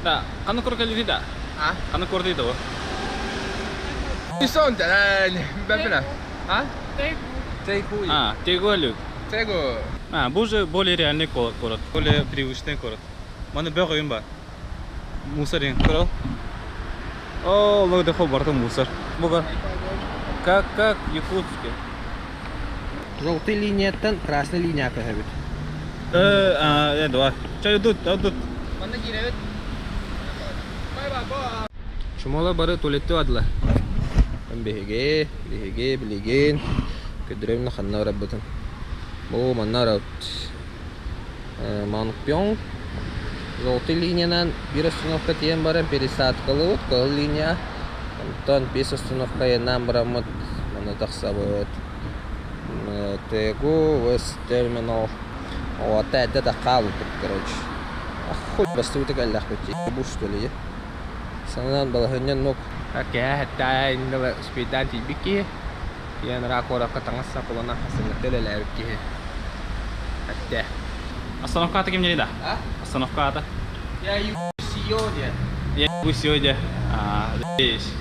Да, ханна кур кэллити да? А? Ханна кур да Сон бэппинэ. А? Тейку. А, Тегу Тегу. А, бу уже более реальный город, более привычный город. Маны бөх өйүм бар. Мусор деген көрөл. О, лог дехо барты мусор. Буга. Как, как в Якутске. Желтый линияттан красный линия көһөбүт. Э, а, давай. Чай идут, идут. Манна киирэбит. Чумола бары туалетте адыла. Биһиги, биһиги, билигин көдүрөмнө ханна барабытын. Бу манна барабыт. Манпьон желтый линиянан биир остановка тиийэн баран пересадкалыыбыт, кыһыл линия. Онтон биэс остановка айаннаан бараммыт манна тахсабыт. Тегу, West Terminal. Оҕото эрдэ да хаалбыппыт, короче. Хуй бастыбыты кэллэхпит бу что ли? Сананан балаһыанньа нук. Кэһэ иннилэ успейдаан тиийбит киһи. Тиийэн ыраах куоракка таҥас сапылана хасыҥҥыта үлэлээбит киһи. Эттэ. Остановка ата ким да? А? Остановка ата. Я ебу сегодня. Я ебу сегодня. А, здесь.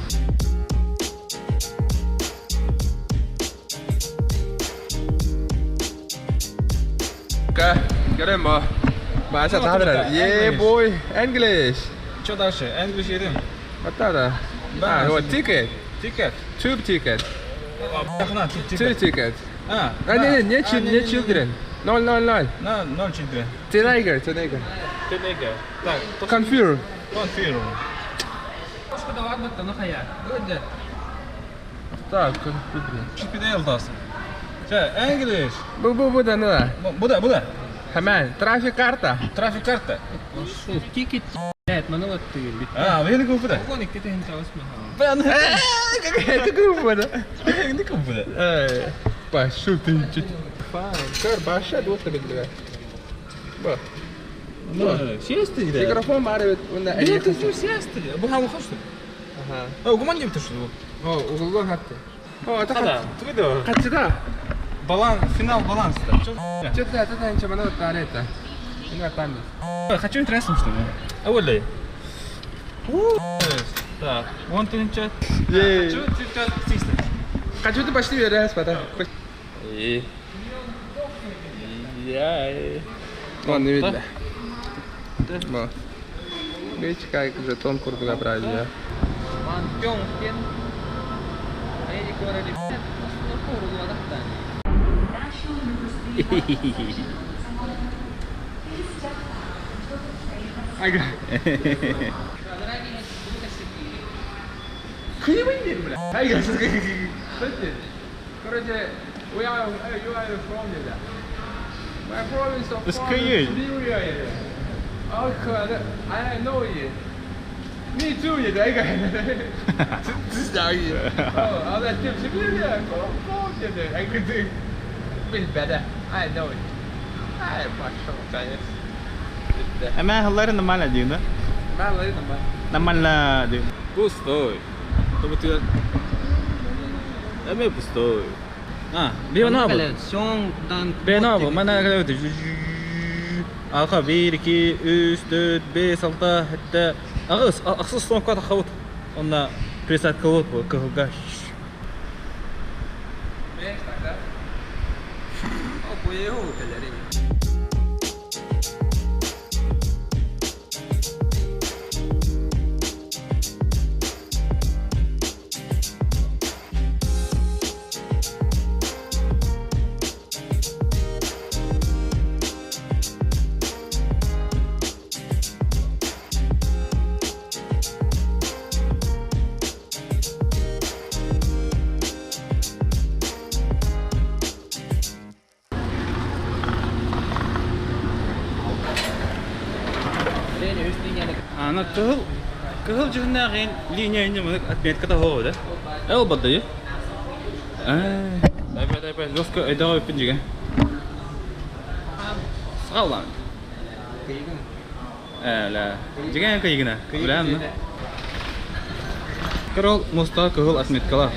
Көрем бо. Баша тадра. Yeah boy, English. Что дальше? English едем. Вот это. А, вот ticket. Ticket. Tube ticket. Ticket. Two ticket. А, А, не, не, не, не children. Ноль, ноль, ноль. На, ноль children. Teenager, teenager. Teenager. Так, Confirm. Confirm. Так, confirm. Чипидейл даст. Че, English. Бу, бу, бу, да, ну да. Буда, буда. Hemen, trafik карта. Трафик карта. Ticket манна ты. А, вы не купите. Какая группа, да? Не купите. Эй, пошел ты, чуть. Көр, баша, дуота билдигэ. Бу. Сиэсти да. Микрофон бар эбит, уонна Нет, ты сиэсти. Бу хамы хошты. Аха. О, гуман деп тұршы. О, угулган хатты. О, это Да, ты Хатчыда. Баланс, финал баланс. Что-то это ничего, надо тарета. Не там. Хочу интересно, что ли? А вот ли? Так, вон ты ничего. Е. Хочу ты чисто. Хочу ты почти веряешь, потом. Вон, не видно. Бу. Видите, как жетон курдуга брали, Манпьон диэн Ага. Бля. Ага, Короче, we are, you are from there. My province of It's Kyiv. Siberia. Okay, I know it. Me too, 也在一个。只讲一。哦，在对 Siberia，go go，对对，哎，对，Bilbede. I know it. I пошел, конечно. Әмә хыллары нормально дейін да? Нормально дейін. Пустой. Тобы Әмә пустой. А, бе набы. Бе набы. Мана калабыт. Аха 1 2 3 4 5 6 7 Агыс, аксыз остановка тахабыт. Онда пересадка вот бу кыһылга. Ана кыһыл кыһыл дьүһүннээҕин линия инне мынык отметката хоҕо да. Эл бадайы. Дай дай дай жестко өйдөҕө өппүн дьигэ. Саҕалаан. Э, ла. Дьигэ кыйгына. Билэм. Корол моста кыһыл отметкалар.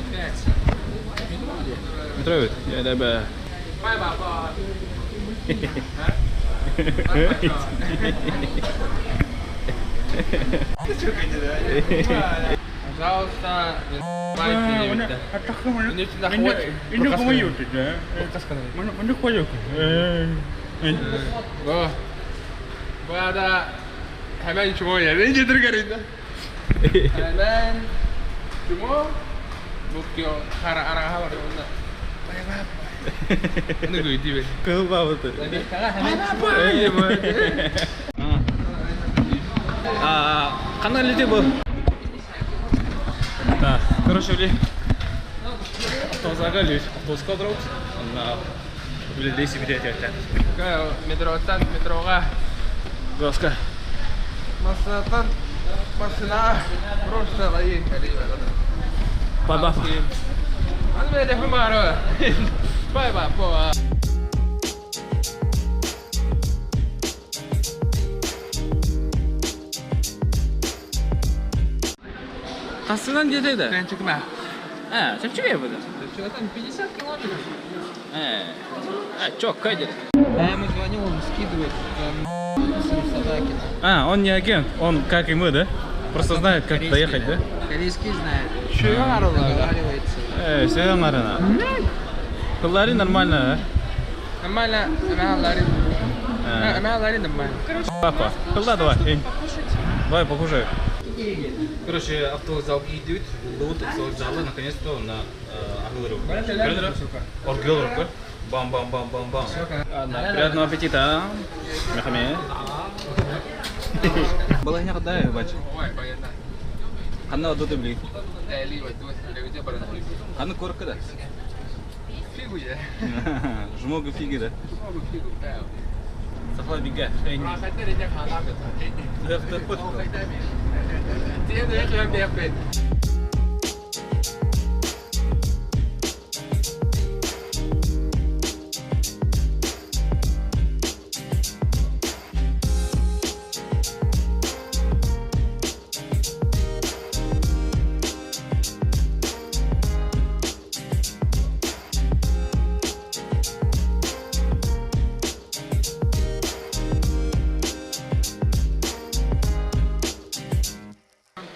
Метро бит. Я дай бе. Пожалуйста, не ебайте. Bu arada hemen cuma ya. Ne getir garinde? Hemen cuma Bukyo kara arah var onda. Ne koydu be? Кыл бабыты. Қандай лети бұл? Так, короче, били. Автобусқа лет. Автобусқа отырып. Анда били дейси бите етеді. Метродан метроға. Госка. Машинадан машина просто поехали. Баба. Аны мен де мара. Бай бай по. Қасынан жетеді. Тренчик ма. А, чепчуге буде. Что там 50 километров? А, чё, кайдер? Я ему звоню, он скидывает Садакина. А, он не агент, он как и мы, да? Просто знает, как доехать, да? Корейский знает. Что Договаривается. Все нормально. Кыллари нормально, да? Нормально, нормально. Нормально, нормально. Папа, кылла давай. Давай покушай. Короче, автовокзал идет, лут автовокзала наконец-то на Агылыру. Оргылыру, Бам-бам-бам-бам-бам. Приятного аппетита. Мехаме. Была не родная, бач. Ой, понятно. Ханна дуты бли. Либо Ханна корка да. Фигу я. Жмогу фиги да. Жмогу фигу, да. Сахла бига.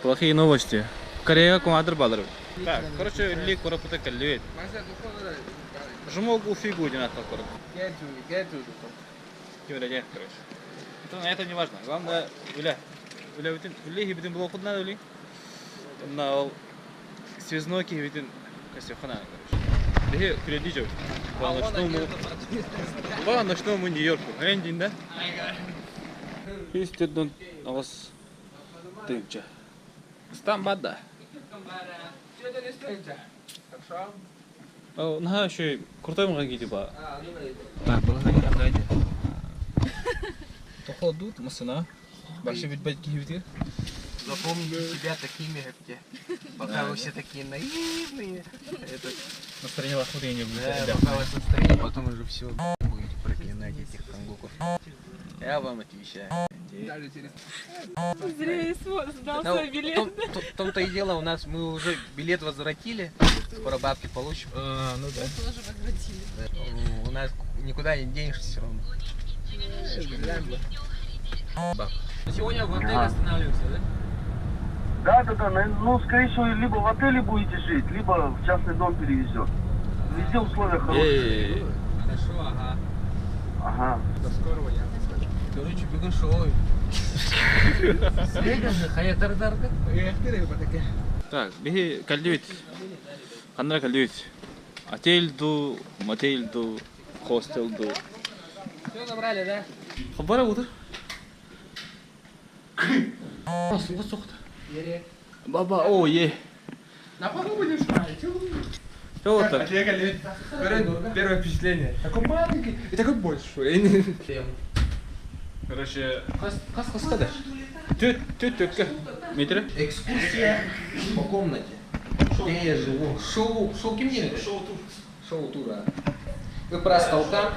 Плохие новости. Корея куадр балыр. Так, короче, ли корапута каллюет. Жмогу фигу один от корап. Кимреде, короче. Это, это не важно. Главное, уля. Уля бүтүн, үле бүтүн блокуд надо ули. На ол связной ки бүтүн костюхана, короче. Бе кредит По ночному. По ночному Нью-Йорку. Эндин, да? Хистедон агас тынча. Стамбада. Наха еще крутой мага типа. Так, была на Тоходут, масына. Башы бит бәт киһибитир. Запомните себя такими, как те. Пока вы все такие наивные. Этот, Настроение лохмутые да, пока у вас настроение, потом уже все будете проклинать этих хангуков. Я вам отвечаю. Зря я сдал Ну, свой билет. В том-то и дело, у нас мы уже билет возвратили, скоро бабки получим. А, ну да. Тоже возвратили. Да. У нас никуда не денешься все равно. Сегодня в отеле останавливаемся, да? Да, да, да, ну, скорее всего, либо в отеле будете жить, либо в частный дом перевезет. Везде условия хорошие. Хорошо, ага. Ага. До скорого, я. Короче, бегун шоу. Так, бихи каллюит. Ханнара каллюит. Отель ду, мотель ду, хостел ду. Все забрали, да? Хабара утыр. Суға соқты. Баба, о, е. На полу будем спать. Что это? Первое впечатление. Такой маленький и такой большой. Короче, қас қас қасқада. Төт, төт төккі. Метрі? Экскурсия по комнате. Где я живу? Шоу, шоу кем Шоу-тур. Шоу-тур, а. Ыпрас толка.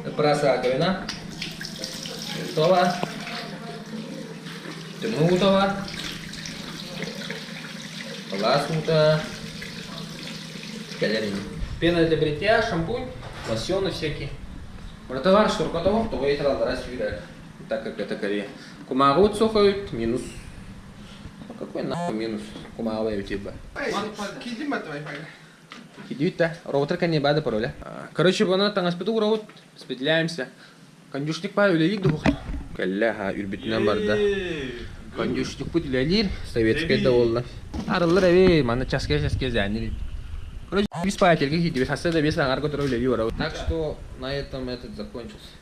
Ыпрас раковина. Това. Тымнутова. Ласнута. Калерин. Пена для бритья, шампунь, лосьоны всякие. Братовар, шуркотов, то я раз. Так как это Корея. Кумааҕыбыт суох эбит, минус. Ну какой нахуй минус? Кумааҕы эбит типа. Кидибит да, роутер кэннэ баада пароля. Короче, буона таҥаспыты уурабыт, распределяемся. Кондюшник паа үлэлиир дуһух. Кэллэ, ха, үрбүтүнэн барда. Кондюшникпут үлэлиир, советскай да буолла. Арыллар эби, манна часка-часка зээннир. Короче, бис паательга киирдибит, хасса да бес аҥарга тура үлэлии барабыт. Так что на этом этот закончился.